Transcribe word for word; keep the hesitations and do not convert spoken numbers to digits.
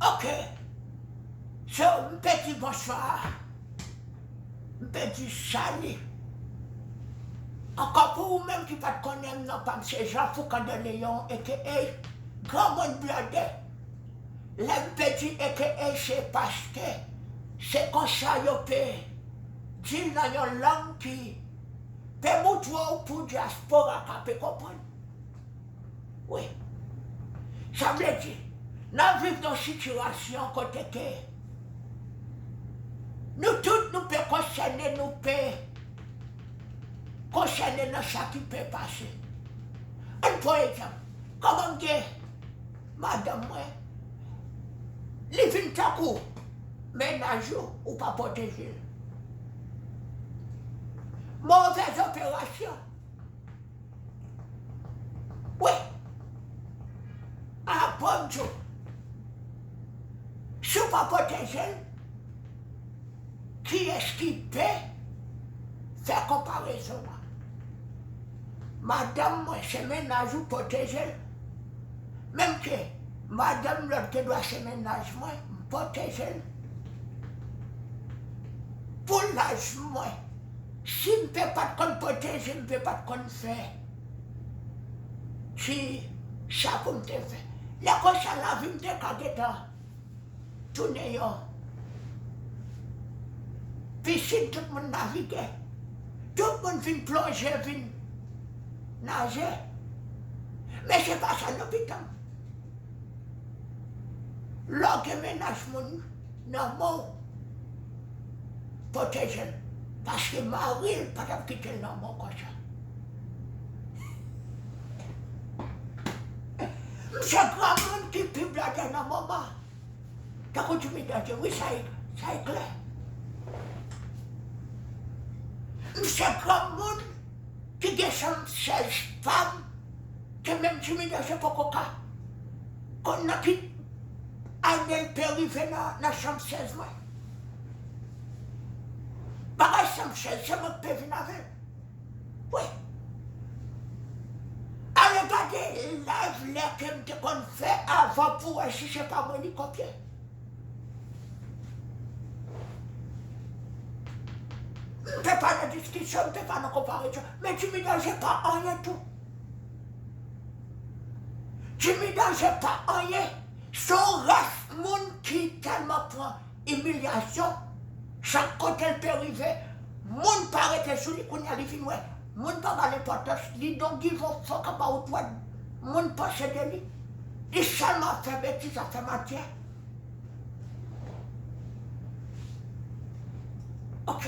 Ok. So, m pe di bonswa. M pe di sali. Ankò pou ou menm ki pa t konnen m, non pa m se Jean Foucan de Léon, aka Granmoun Blòdè. Lè m pe di aka se paske se konsa yo pe di l nan yon lang ki pe moutre w pou dyaspora ka pe konprann. Wi. Sa vle di, n ap viv nan sitiyasyon kote ke nou tout nou pe konsène, nou pe konsène nan sa ki pe pase. Ann pran egzanp, kòman m gen madanm mwen, li vin tankou mennaj ou, ou pa pwoteje l. Movèz operasyon. Wi. A, bon Dye. Si w pa pwoteje l, kiyès ki pe fè konparezon an? Madanm mwen se mennaj ou, pwoteje l. Menm ke madanm lòt gen dwa se mennaj mwen, m pwoteje l. Pou laj mwen, si m te pa t konn pwoteje, m te pa t konn fè ti sa pou m te fè. Lè konsa lavi m te ka gentan tounen yon pisin, tout moun navige. Tout moun vin plonje, vin naje. Men se pa sa non pitit. Lè w gen mennaj moun nan men w, pwoteje l. Paske mari l pa t ap kite l nan men w konsa. M se granmoun ki pi blòdè nan moman. Tankou Jimmy Danje, wi, sa e, sa e klè. M se granmoun ki gen chanm chèz pa m, ke menm Jimmy Danje poko ka konn nan ki ane l pe rive nan, nan chanm chèz mwen. Bagay chanm chèz, se mwen ki pe vin avè l. Wi. Ale gade live lè ke m te konn fè avan pou wè si se pa mwen li kopye. M te pa nan diskisyon, m te pa nan konparezon. Men Jimmy Danje pa anyen tou. Jimmy Danje pa anyen. Se yon ras moun ki tèlman pran imilyasyon, chak kote l pe rive, moun pa rete sou li, kounye a li vin wè moun pa ba l enpòtans, li don't give a fuck about what moun panse de li. Li sèlman ap fè betiz, ap fè manti. Ok.